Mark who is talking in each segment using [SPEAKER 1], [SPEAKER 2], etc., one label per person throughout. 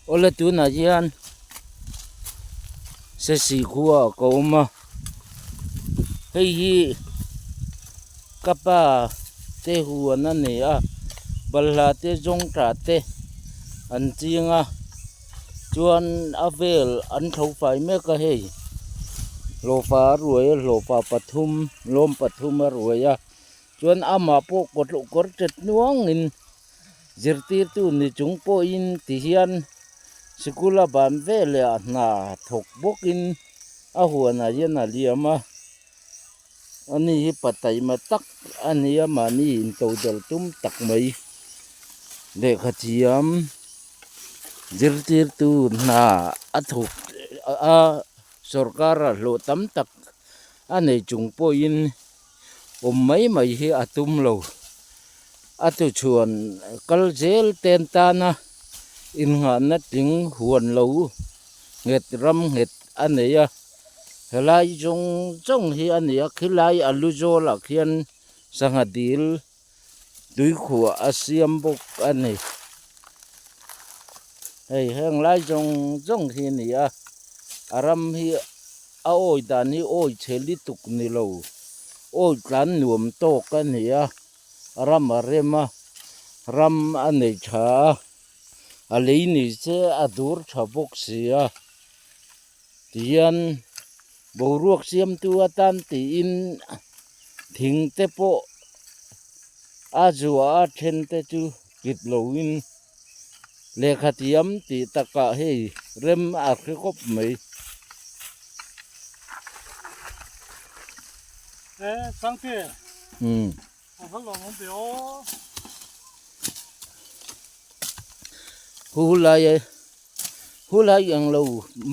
[SPEAKER 1] Awle tunah hian Sesi khua ka awm a, hei hi ka pa te huan a ni a, balhla te zawngtah te an ching a, chuan a vel an tho fai mek a hei, hlawhfa a ruai a hlawhfa pathum lawm pathum a ruai a, chuan amah pawh kawr tet nuangin. Zirtirtu ni chung pawhin ti hian sikul a ban veleh ah hna thawk bawkin a huanah hian a liam a, ani hi pa taima tak a ni a mahni intodelh tum tak mai lehkha thiam zirtirtu hna a thawk a sorkar ah hlawh tam tak a nei chung pawhin. Awm mai mai hi a tum lo. A tuchhuan kal zel ten tana innghahna tling huan lo nghet ram nghet a nei a. Helai zawng zawng hi a ni a, khilai a lu zawlah khian sangha dil tuikhuah a siam bawk a ni. Hei heng lai zawng zawng hi a ni a, a ram hi a awi dan hi awi chhe lutuk ni lo, awi tlan nuam tawk a ni a, ram a rem a, ram a nei tha a, a lei ni che a dur tha bawk si a, tihian boruak siamtu atan tiin thing te pawh a zuah a then te chu kit loin. Lehkha thiam tih takah hei rem a hre khawp mai.
[SPEAKER 2] E Sangte, a va lawm awm ve aw.
[SPEAKER 1] Hu lai e, hu lai eng lo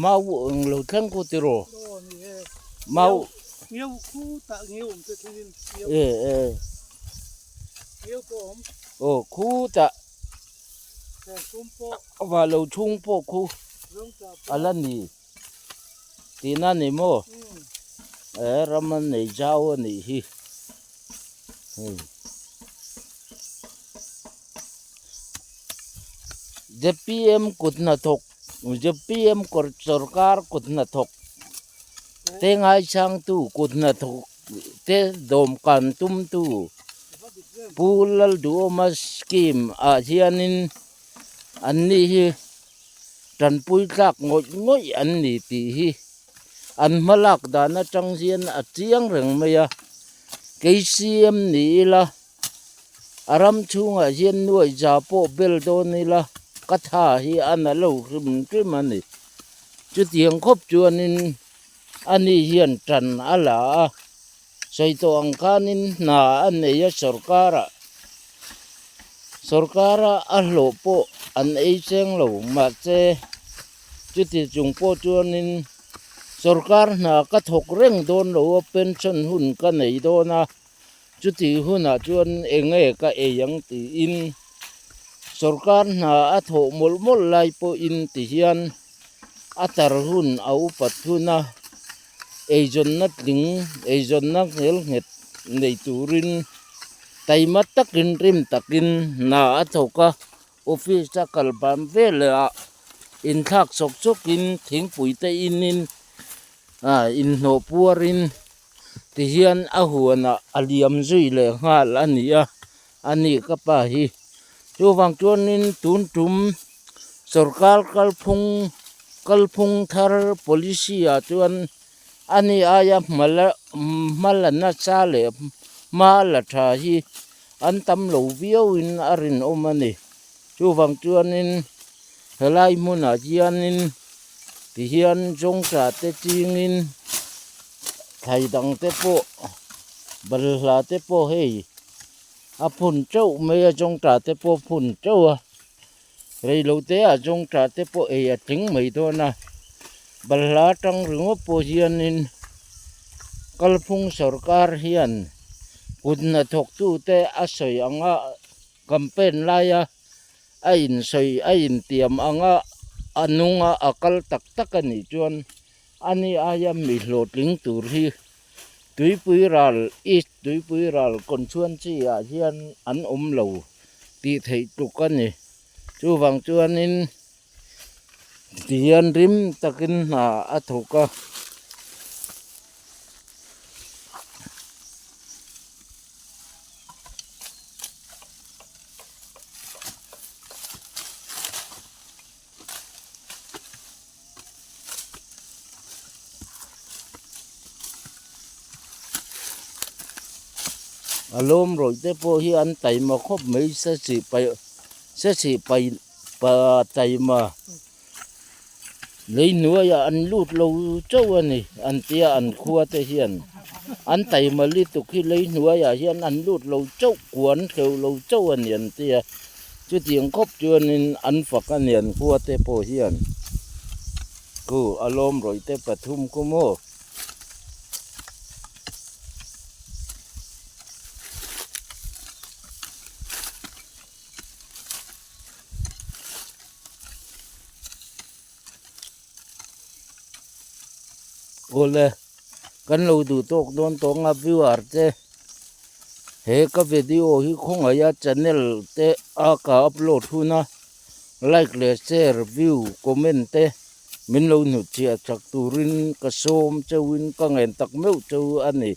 [SPEAKER 1] mau eng lo thleng khu tiraw. Mau.
[SPEAKER 2] Ngeu khu tah ngeu awm te thlengin.
[SPEAKER 1] E e.
[SPEAKER 2] Ngeu pawh awm.
[SPEAKER 1] Aw khu tah. Va lo chhung pawh khu a la ni tihna a ni maw? E ram a nei zau a nih hi. Hei. ZPM kut hnathawk ZPM kawr sorkar kut hnathawk te ngaisangtu kut hnathawk te dawmkan tumtu Pu Lalduhawma scheme ah hianin an ni hi tanpui tlak ngawih ngawih an ni tih hi an hma lak dan atang hian a chiang reng mai a, KCM ni ila a ram chhungah hian nuai za pawh bel dawn ila ka tha hi a na lo hrim hrim a ni. Chutiang khawp chuanin ani hian tan a la a. Sawi tawh ang khanin hna a nei a sorkara sorkara a hlawh pawh an ei cheng lo mahse chuti chung pawh chuanin sorkar hna ka thawk reng dawn lo a pension hun ka nei dawn a chuti hunah chuan eng nge ka ei ang tiin sorkar hna a thawh mawlh mawlh lai pawhin tihian a tar hun a upat hun a. Eizawnna tling, eizawnna nghel nghet nei turin taima takin rim takin hna a thawk a, office a kal ban veleh ah inthlak chawk chawkin thingpui te inin ah inhnawh puarin tihian a huanah a liam zui leh nghal a ni a, a ni ka pa hi. Chuvang chuanin tun tum sorkar kalphung kalphung thar policy ah chuan ani aia hmala hma la nasa leh hma la tha hi an tam lo viau in a rinawm a ni. Chuvang chuanin helai hmunah hianin tihian zawngtah te chingin thlai dang te pawh balhla te pawh hei. A phun teuh mai a zawngtah te pawh a phun teuh a reilote ah zawngtah te pawh ei a tling mai dawn a balhla atang ringawt pawh hianin kalphung sorkar hian kut hnathawk tute a sawi ang a campaign laia a insawi a intiam ang a a nung a a kal tak tak a nih chuan ani aia mi hlawhtling tur hi. Tuipui ral East Tuipui ral kawnchhuan chi ah hian an awm lo tih theih tluk a ni. Chuvang chuanin Tihian rim takin hna a thawk a. A lawm rawih te pawh hi an taima khawp mai se chih paih se chih paih pa taima lei hnuaiah an lut lo chauh a ni an tia an khua te hian an taima lutuk hi lei hnuaiah hian an lut lo chauh kuan hreuh lo chauh a ni an tia. Chutiang khawp chuanin an fak a nian khua te pawh hian khu a lawm rawih te pathum khu maw. Awle kan lo duh tawk dawn tawng a viewer te. He ka video hi khawngaih a channel te a ka upload hun a like leh share view comment te min lo hnutchhiah chak turin ka sawm cheuhin ka ngen tak meuh cheu a ni.